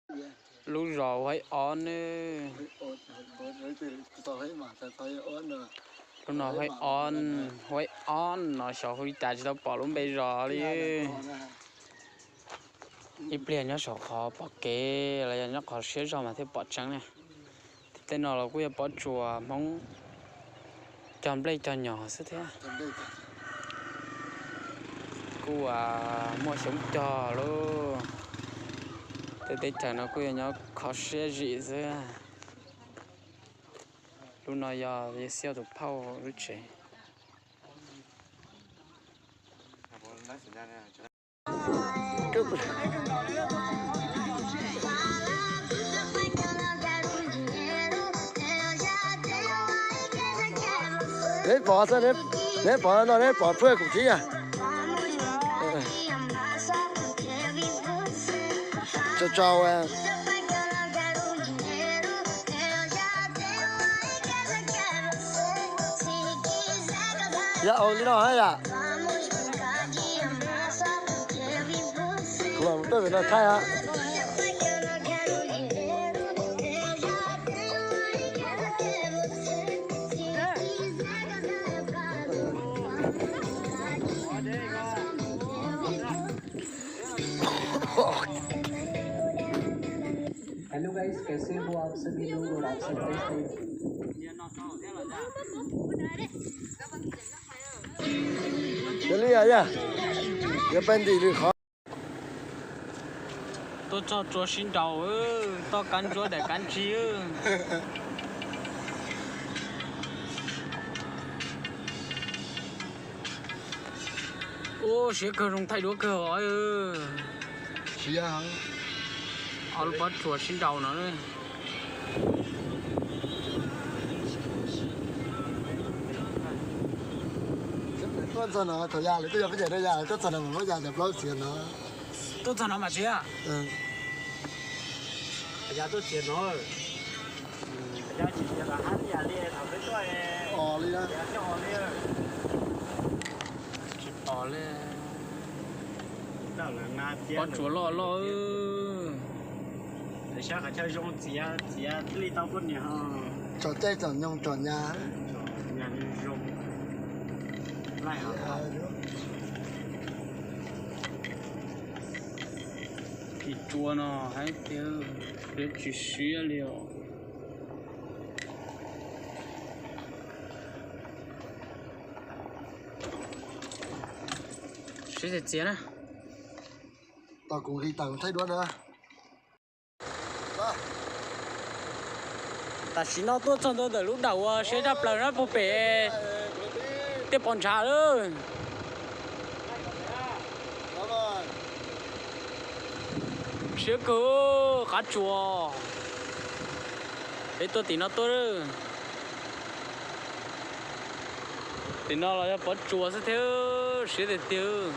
Lub zos Huaib Ob ne. Lub no Huaib Ob, Huaib Ob no xyov hu li cas tsis tau pom lub npe zos li. Ib pliag nyob saum qhov pom kev los yog nyob qhov siab zog mas thiaj pom tseeb na. Tej no los kuj yog pob tsuas Hmoob cog nplej cog nyos xwb thiab. Kuj muaj xyoob cog lauj. Tej teb chaws no kuj yog nyob kho siab zim xwb. Lub no yog Xib Hawb tus phauj lub tsev. Neb pom xwb, neb pom no neb pom phuaj kuv thib. Tsau tsau. Yog au li no hab yom. Kuv mam tuaj pem no thaij hab. Hello guys, कैसे हो आप सभी लोग और आप सब कैसे हैं? Yog li yog, yuav peb ntim lwm qhov. Tuaj txog tsua sib nraus, toj kab ntsuab daim kab ntsig. Ua siab kawg, zoo thaij duab kawg os. Ob lub pob tsuas sib nraus no. Tuaj txog no thaum yog lawv tuaj yog peb cov dej yas, tuaj txog no mas muab yas cov plaub txiav no. Tuaj txog no mas txiav. Yas tuaj txiav no. Os li. Tsis pom li. Pob tsuas loj loj. Sab qhov chaw zoo txiav, txiav thiaj li tau poj niam ho. Tsom caij tsom nyoog tsom nyas. Ris tsua no hais tias tsis siab li os. Siab txiav txiav na. Tos kuv nqis tawm thaij duab na. Tam sim no tuaj txog ntua ntawm lub dawm uas siab tshaj plaws no puag pem, tiaj pos ntshav lawm. Siab kawg, qab tsuas. Peb tuaj tim no tuaj. Tim no los yog pob tsuas xwb thiab, siab tiag tiag.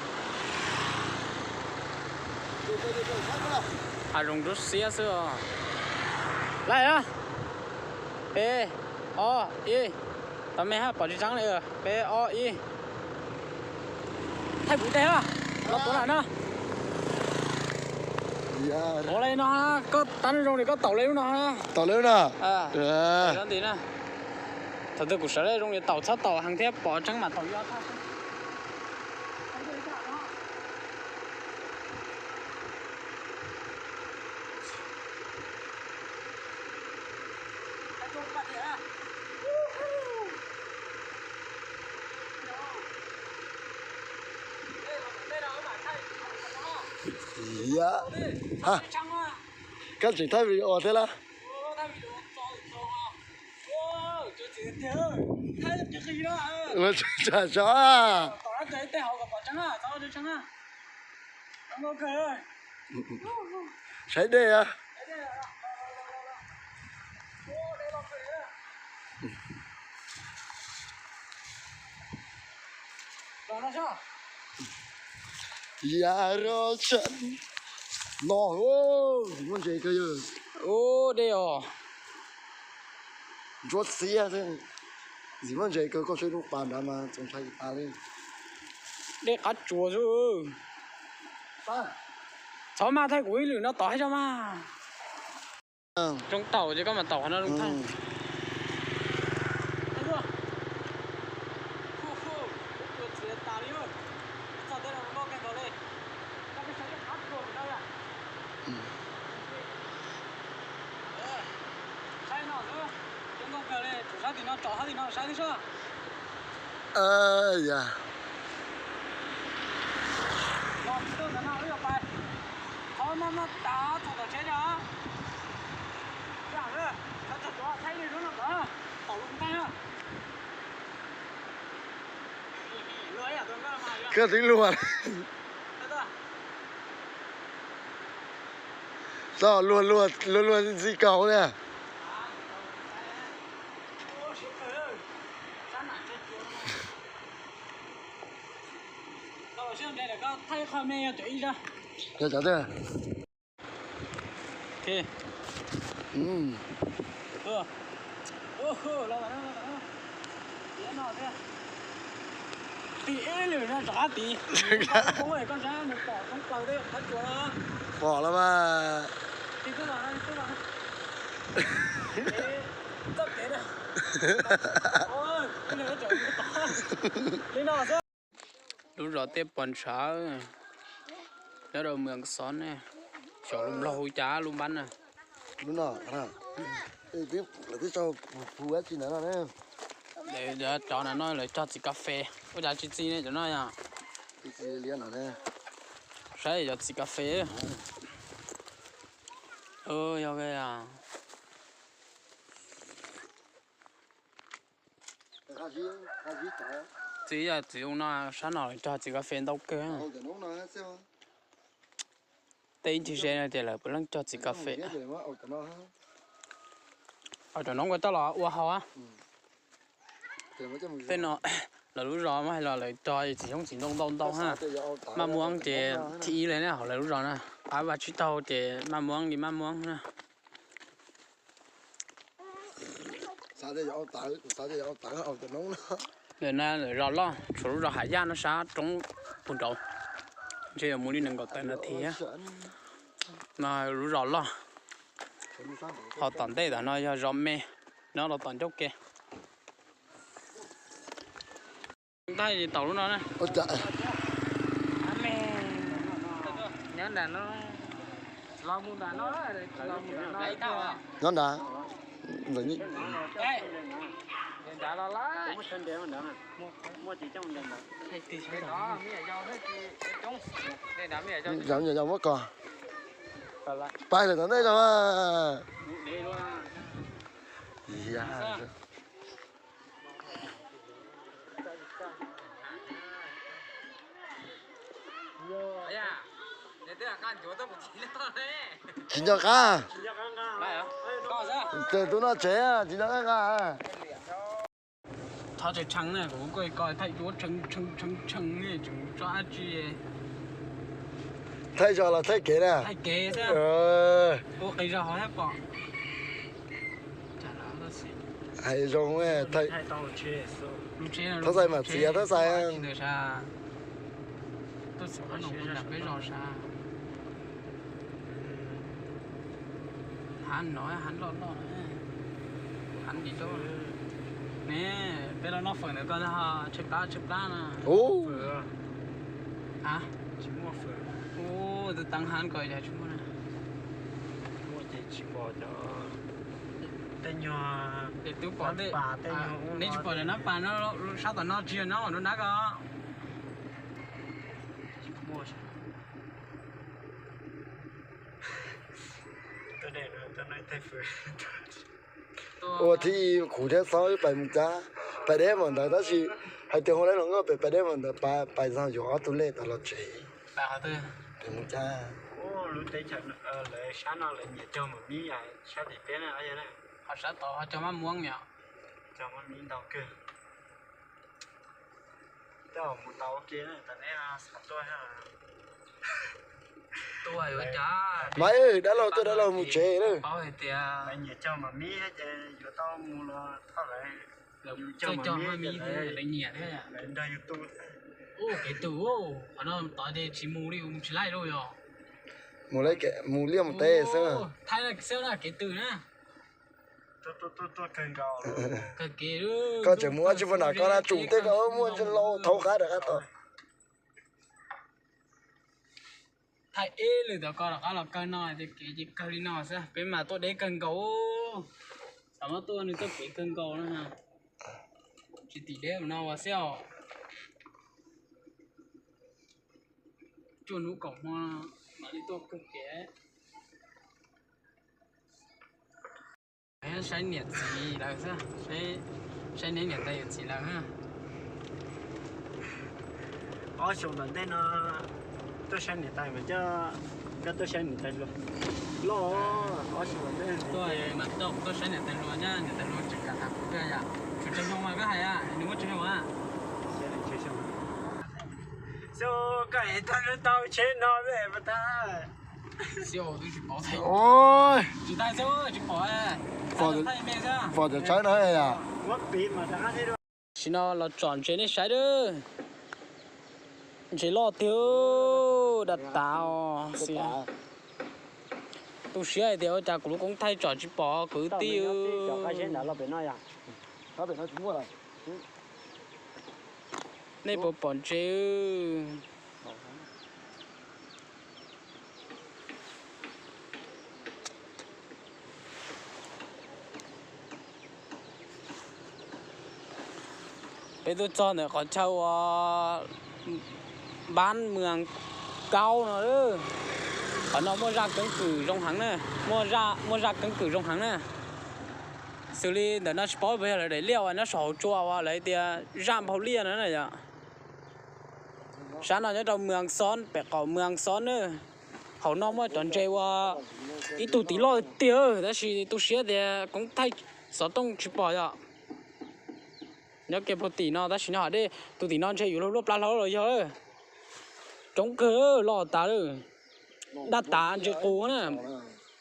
Hav zoov ntsuab xiab xwb os. Laij na, peb, ob, ib. Tau me hab, pom tsis tseeb li. Peb, ob, ib. Thaij kuv tes hab, los tuav lam no. Ua li no, koj tab zoo li koj taum li lub no. Taum li lub no. Nti na. Thaum twg kuv sawv li zoo li taum txhob taum heev thiab pom tseeb mas taum yoj. Koj tseem thaij video thiab lawm. Ua tsaug tsaug. Saib dej a. Yam ro tshaj no, muaj ntses kawg yawg. Ub, dej os. Ntsuab xiab xwb. Ntxim muaj ntses kawg, koj saib lub pas nrad mas txaus ntshai tas li. Dej qab tsuas xwb. Txhob maj, thaij kuv ib lwm no tom haib tso mas. Zoo taum ces koj mam taum qhov no zoo thaj. Yog koj twb luag, txhob luag luag ntxhi kaus na. Yog cov twg? Tim ib lwm no rov qab tim. Pom los mas. Lub zos Tiaj Pos Ntshav, nyob rau Mws Xov ne, xyov lub nplog hu cas lub npab na. Lub no, lawv twb tsis ntawd no ne. Cov no lawv cog txiv kas fes, ua cas tsis txi ne cov no yom. Saib cov txiv kas fes. Yog txiv, yog txiv zoo no, sab no lawv cog txiv kas fes ntau kawg. Tej ib ncig ze no tias lawv puav leej cog txiv kas fes. Cov noob ko coj los ua hau. Tej no lawv lub zos mas hais los lawv cog txiv xyoob txiv ntoo ntau ntau ha. Maj muab ces thib ib li na hauv lawv lub zos na. Pab vaj tsib taug ces maj muab li maj muab na. Ntawm no lawv zos loj, tshuav lub zos Hav Yaj no sab roob puag nraud, ntshe yuav mus li nees nkaum tawm nas this. No lub zos loj, ho tom ntej tom no yog zos me, nyob rau tom ncauj ke. Tab tom lub no na. Nyob nrad, yog muab kos, pais lawm tom ntej rau. Tsis nco qab. Tus no tsev tsis nco qab nqa. Thov tseem tshee na, kuv kuj ko thaij duab tshee tshee tshee tshee ne, tseem tso dab tsi. Thaij zos los thaij kev na? Thaij kev xwb. Ua qis zog hauv thiab pom. Hais zoo, thaj xais mam txiav thaj xais. Tuaj txog qhov no kuv nram peb zos sab. Hav no hav loj loj, hav ntim loj. Ne, peb los noj fawm ntawd koj tshaib plab tshaib plab no. Ub, tus teev hav ko cas tsis muaj na. Muaj ces tsis pom cov tej nyuag, tej tub pom tej, neb tsis pom cov nab pas no, sab tom no tsis yog no, nrab ko. Ua thib ib kuv thiab Xob wb pais mus cab, pais deb npaum ntawd tab sis hais tias hu lawv hluas nkauj pem pais deb npaum ntawd, pais txog yuav ob tug lej tas los tsev. Pais mus cab. Lub teb chaws lawv sab no lawv nyiam cog mas mib, sab tim peb na. Ho sab tod ho cog maj muab yom. Cog maj mib ntau kawg. Tej zaum mus tau ua ke na, tam neb xav tuaj. Tuaj yuav cas? Mas dab laug tuaj dab laug mus tsev na. Paub hais tias lawv nyiam cog mas mib ces yuav tau mus los thauj lawv. Lawv cog maj mib thiab lawv nyiam thiab. Lawv nrog yus tu. Ub, kev tu, qhov no tod ces tsis mus li, mus tsis laij lauj yog. Mus liaj mus teb xwb. Koj tseem mus ua tsi puag nram koj na, tsum tej koj muaj tsi laus thaum qab rov qab tod. Thaij ib lwm tom ko rov qab los kawg no, kev ces kawg li no xwb, peb mas tuaj deb kawg nkaus. Xav muab tuaj nws txoj kev kawg nkaus no. Tsis tim deb no ua xwb os. Cuaj hnub kaum hmo mam li tuaj kawg kev. Saib niam txiv lawv xwb, saib neb niam tais yawm txiv lawv. Ob xyoos tom ntej no tuaj saib niam tais mas coj, koj tuaj saib niam tais hluas loj, ob xyoos tom ntej tuaj mas coj kuv tuaj saib niam tais hluas, niam tais hluas tseem kam tham kuv thiab yom. Tshuav tsawg xyoo mas koj hais, nws muaj tsawg xyoo a? Xyoo koj ev tag lub tau tsheb no mas tag. Pom cov tshawb no. Tam sim no los tsom ntses nej saib lawm. Ntses loj tiag, daj tas os. Tu siab hais tias ua cas kuv lub koob thaij tsom tsis pom kwv tij. Nej puas pom ntses? Peb tuaj txog ntawm qhov chaw uas Npab Mws Kaub no. Qhov no muaj zaj keeb kwm zoo heev na, muaj zaj keeb kwm zoo heev na. Xws li ntawm no tsis paub puas yog lawv daim liaj uas nyob saum hauv tsua uas lawv tias zaj nphau liaj no na yom. Sab no nyob rau Mws Xob, pem qaum Mws Xob na. Hauv no muaj cov ntses uas ib tug tid loj tiag, tab sis tu siab tias koob thaij xov tooj tsis pom yom. Nyob kiag puag tim no tab sis nyob hauv dej, tus tim no ntshe yuav luag luaj plab hlaub los yog. Coob kawg, loj tas lawm. Daj tas ntses qus na.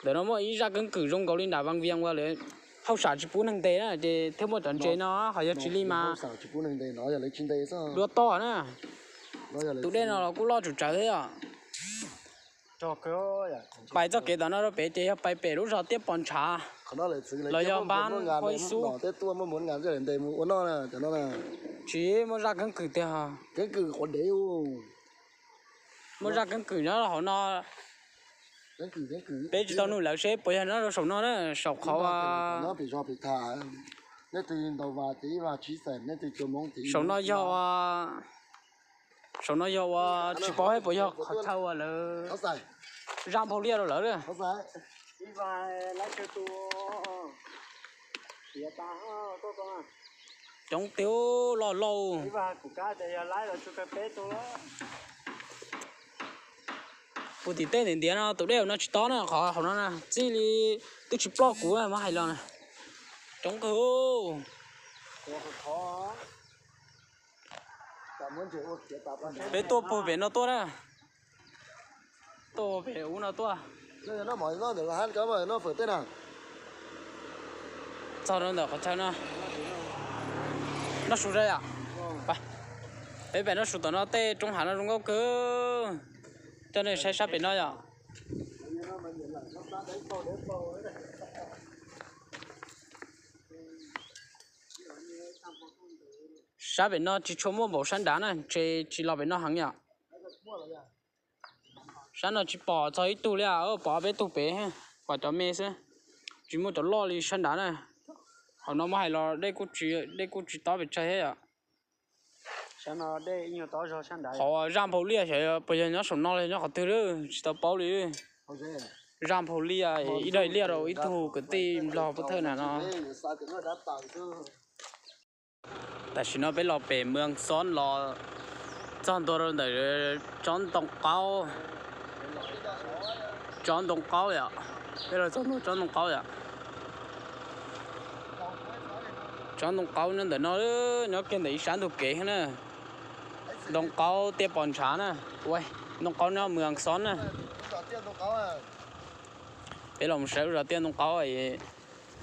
Ntawm no muaj ib zaj keeb kwm zoo nkaus li nram Vaj Vias uas lawv hauj sam tsis pub neeg ntes na ces thiaj muaj cov ntses no, ho yog tsis li mas dua toj na. Tus dej no los kuj loj tsum tsawv thiab os. Pais txoj kev tom no rau pem ces yog pais pem lub zos Tiaj Pos Ntshav los yog Npab Huab Ib Xub. Tsis muaj zaj keeb kwm tiag. Muaj zaj keeb kwm nyob hauv no. Peb tsis tau nug lawv seb puas yog nyob rau saum no na, saum qhov saum no yog, saum no yog ua tsis paub seb puas yog qhov chaw uas lawv zaj nphau liaj rau lawv. Coob tiag, loj lauj. Puag tim tej ntiav ntiav no tus dej no tsis tob na, qhov hauv no na txij li twb tsis ploj kuv muab hais los na. Coob kawg. Peb tuaj puag pem no tuaj na. Tuaj pem ub no tuaj. Txog rau ntawm qhov chaw no. Noj su zaj yom. Peb pem noj su tom no tej roob hav no zoo nkauj kawg. Coj nej saib sab pem no yom. Sab pem no tsis tshua muaj npaum sab nrad na, ntshe tsis los pem no heev yom. Sab no tsis pom txog ib tug li, pom peb tug pem, pom cov me xwb. Tsis muaj cov loj li sab nrad na. Qhov no muab hais los dej kuj tsis tob pes tsawg thiab yom. Qhov zaj nphau liaj xyov puas yog nyob saum no los nyob qhov twg, tsis tau paub li. Zaj nphau liaj, ib daim liaj rau ib tug kwv tij Nplog pov thawj na no. Tam sim no peb los pem Mws Xob los txog ntua rau ntawm tsob ntoo qaub. Tsob ntoo qaub yom, peb los txog ntua tsob ntoo qaub yom. Tsob ntoo qaub nyob ntawm no, nyob kiag ntawm ib sab ntug kev na. Ntoo qaub Tiaj Pos Ntshav na, ntoo qaub nyob Mws Xob na. Peb los sawv zos Tiaj Ntoo Qaub.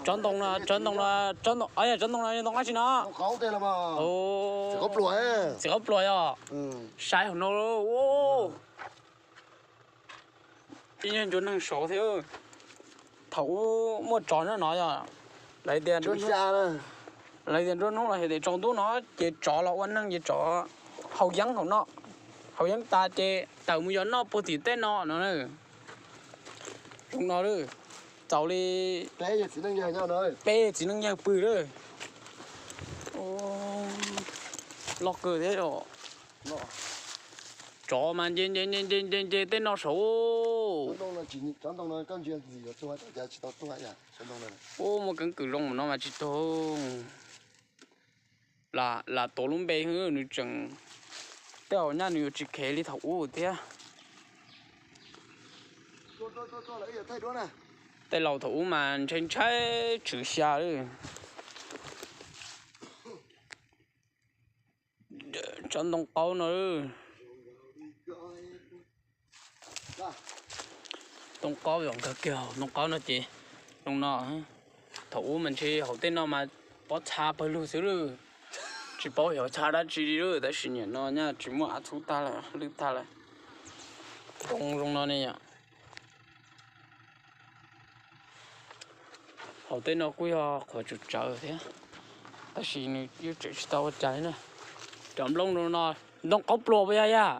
Tsob ntoo no, tsob ntoo no, tsob ntoo, tsob ntoo no yog ntoo dab tsi no? Txiv qaub pluas yog. Saib hauv no. Ib nyuag ntsuag neeg saud thiab. Thaum ub muaj tsov nyob no yog, lawv tias, lawv tias nruab hnub los yog tias tsaus ntuj no ces tsov los ua neeg ces tsov haus yeeb hauv no, haus yeeb tas ces tawm mus yos noj puag tim tej no no. Zoo no lawm, txaus li peb txiv neej yawg pw lawm. Loj kawg thiab os. Tsov mas nce nce nce nce nce tej no saud. Ub, muaj keeb kwm zoo mus no mas tsis tau. Lam tuav lub npe, nws tseem, tej zaum nyaj nws yuav tsis khev li thaum ub thiab. Tej laus thaum ub mas ntshai ntshai tswv xya lawm. Tsob ntoo qaub no, ntoo qaub zoo nkauj kiag, ntoo qaub no ces zoo no. Thaum ub mas ntshe hauv tej no mas pob txha pawg lug xwb lawm, tsis paub xyov txha dab tsi li lawm, tab sis nim no nyaj tsis muaj av txhub tag lawm, lwj tag lawm. Ntoo zoo no ne yom. Hauv tej no kuj yog qhuav tsum tsawv thiab, tab sis nws yeej tseem tsis tau ua cas li na. Cov nplooj no ntoo qaub pluas puas yog yam?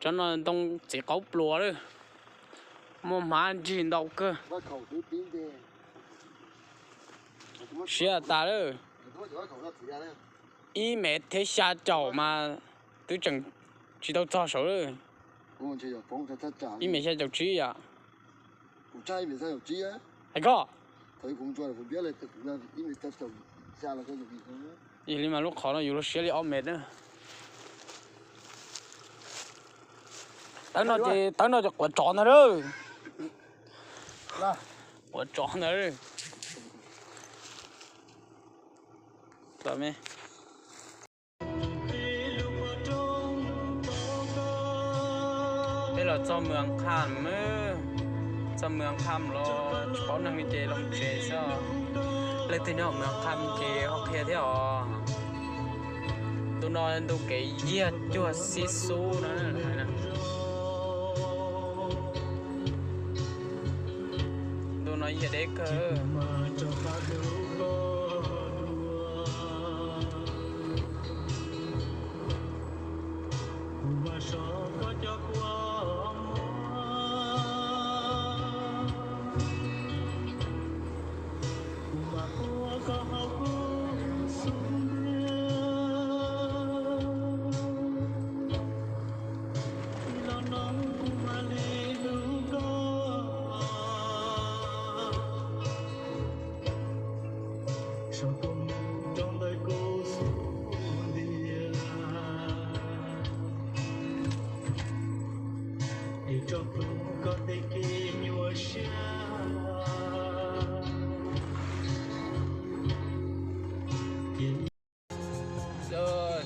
Cov no ntoo txiv qaub pluas lawm, muaj hmab nrig ntau kawg. Siab tas lawm. Ib mev thiab xya caum mas twb tseem tsis tau txog saud lawm. Ib mev xya caum tsib yom. Hais koj, yog li mas lub qhov no yus lub siab li ob mev na. Tawb no ces, tawb no ces quav tsov ntag lawm. Quav tsov ntag. Peb los txog Mws As Qham, txog Mws As Qham los tsis paub neeg li ces los tsev xwb. Leej twg nyob Mws As Qham ces ho qhia thiab os. Ntu no ntu kev yiag cuag xib xub no. Ntu no yiag deb kawg.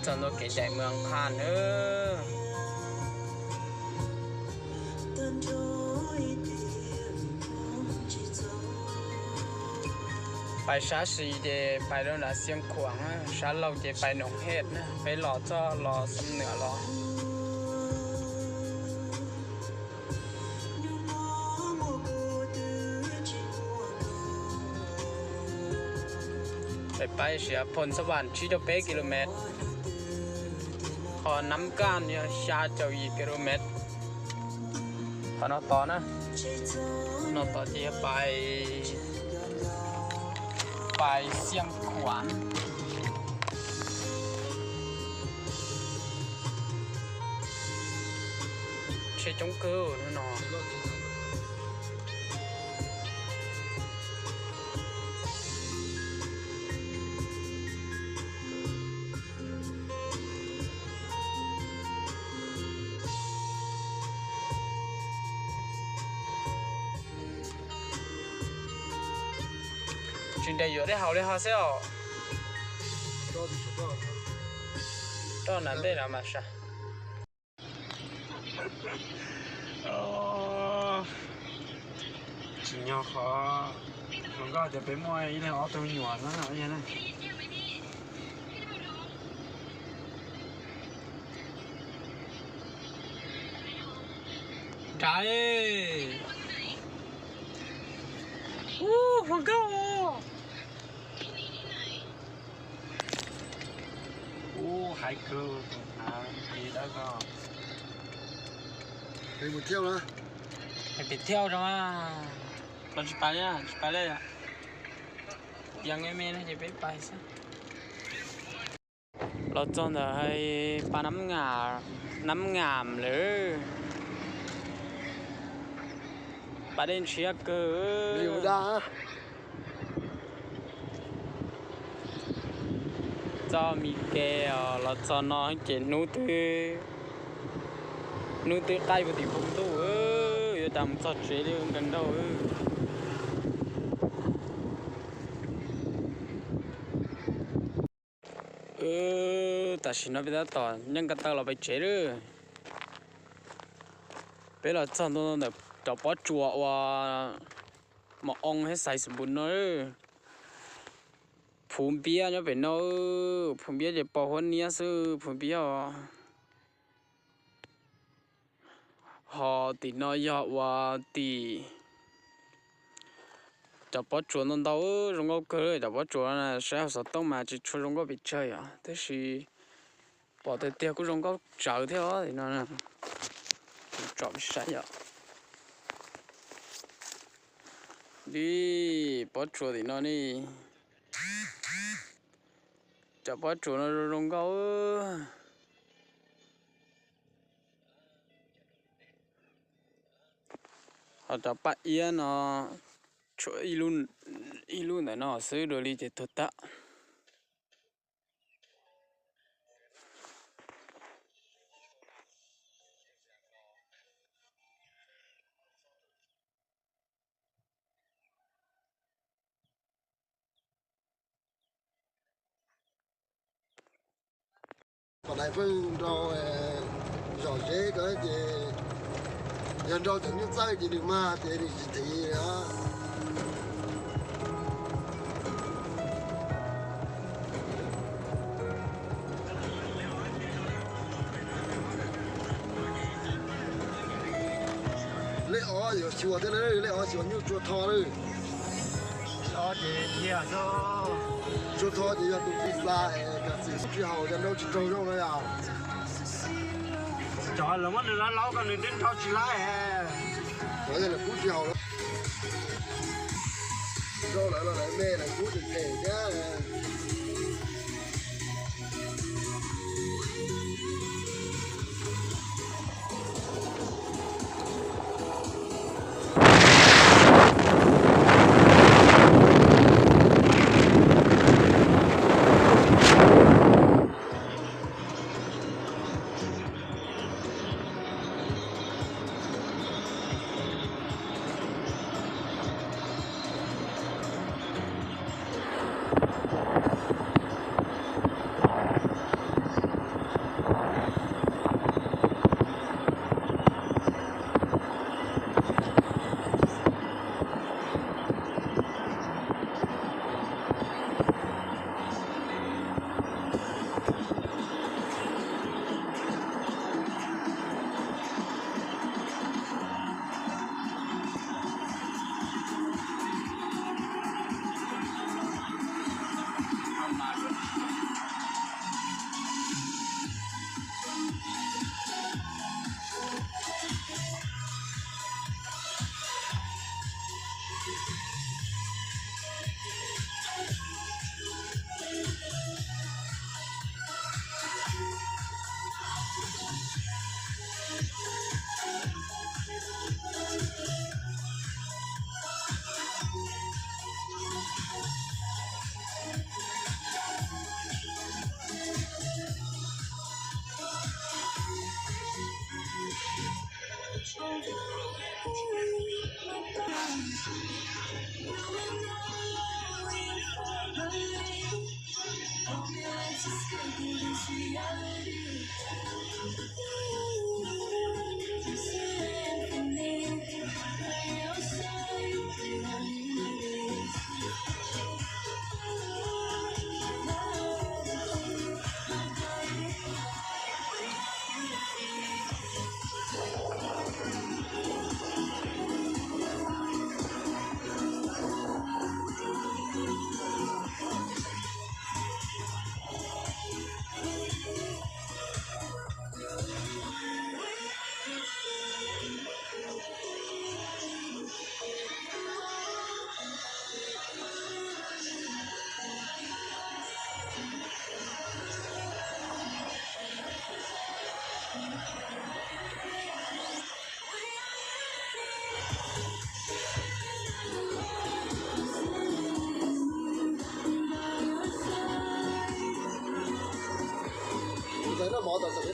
Txog ntua kev daim Mws As Qham nawb. Pais sab xis ces pais rau nram Xiav Khuam, sab laug ces pais Noom Hej na, peb los txog los Xam Nuam los. Pais pais siav Phoos Xab Vam tsib caug peb ki lô mev, ho Nab Kaj yog xya caum yim ki lô mev. Qhov no tod na, no tod ces yog pais, pais Xiav Khuam. Tsheb coob kawg no. Tsis nres yuav dej haus li ho xwb os. Roj nram ntej no mas sas. Tsim nyog qhov hluas nkauj tias peb muaj ib leeg ob tug nyuam no na. Ub, hluas nkauj. Ub, hais kawg, tus hnav kev dawb ko. Pem thiaj zoo. Los tsis pais li, tsis pais li. Tias nge me no ces peb pais xwb. Los txog ntawm hais pas Nab Ngam lawm. Pas dej ntshiab kawg. Txoj mi ke os, los txog no ces hnub twb, hnub twb qaij puag tim npoo ntuj, yuav tas mus txog tsev li nkees nraug. Tam sim no peb tab tom nyeej ko taw los pem tsev lawm. Peb los txog ntua ntawm cov pob tsuas uas mos oo thiab xaiv xus npus no. Phuv npiab nyob pem no, phuv npiab ces pos huab niab xwb, phuv npiab os. Ho tim no yog uas tim cov pob tsuas ntau ntau, zoo nkauj kawg li cov pob tsuas na, saib hauv xov tooj mas tsis tshua zoo nkauj pes tsawg yom, tab sis pom tiag tiag kuj zoo nkauj tsawv thiab os. Tim no tsom peb saib yom. Li pob tsuas tim no ne, cov pob tsuas no zoo zoo nkauj. Ho cov paj iab no tshuav ib lub ntawm no xwb, dua li ces tuag tag. Pom dais pheej nrau zom zeb ko ces yog nrau cov nyuj txawj ces nws mag ces nws tsis thim os. Lej ob yuav xyuas thiab, lej ob xyuas nyuj tsuag tho lawm. Tsuag tho ces yog tus txiv xa es kav xwm tsis haus, cov nrau tsis raug zoo no yom. Cov lawv muab nws laub laub ko nws twb nrau tsis laib. Cov yog lawv kub tsis haus, nrau lawv los lawv me lawv kub tseem phem thiab.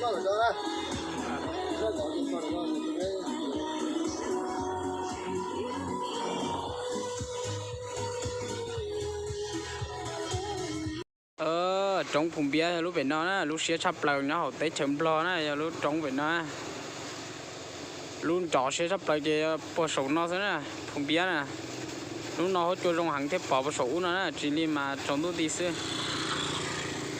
Roob Phum Npiab yog lub pem no na, lub siab tshaj plaws nyob hauv teb chaws Nplog na, yog lub roob pem no. Lub nrov siab tshaj plaws ces puag saum no xwb na, Phum Npiab na. Lub no huab cua zoo heev thiab pom puag saum ub no na, tsis li mas tsaus ntuj ti xwb.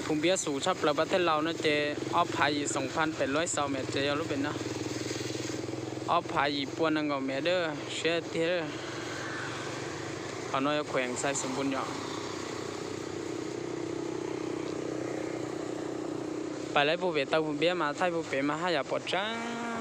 Phum Npiab xum tshaj plaws pas thej laus no ces ob phav yim xoom phan pem lub xaus mev ces yog lub pem no. Ob phav yim pua nees nkaum mev dab siab tiag. Qhov no yog khuees Xais Xus Npus Nyom. Pais lawv puag pem taw Phum Npiab mas thaij puag pem mas haj yam pom tseeb.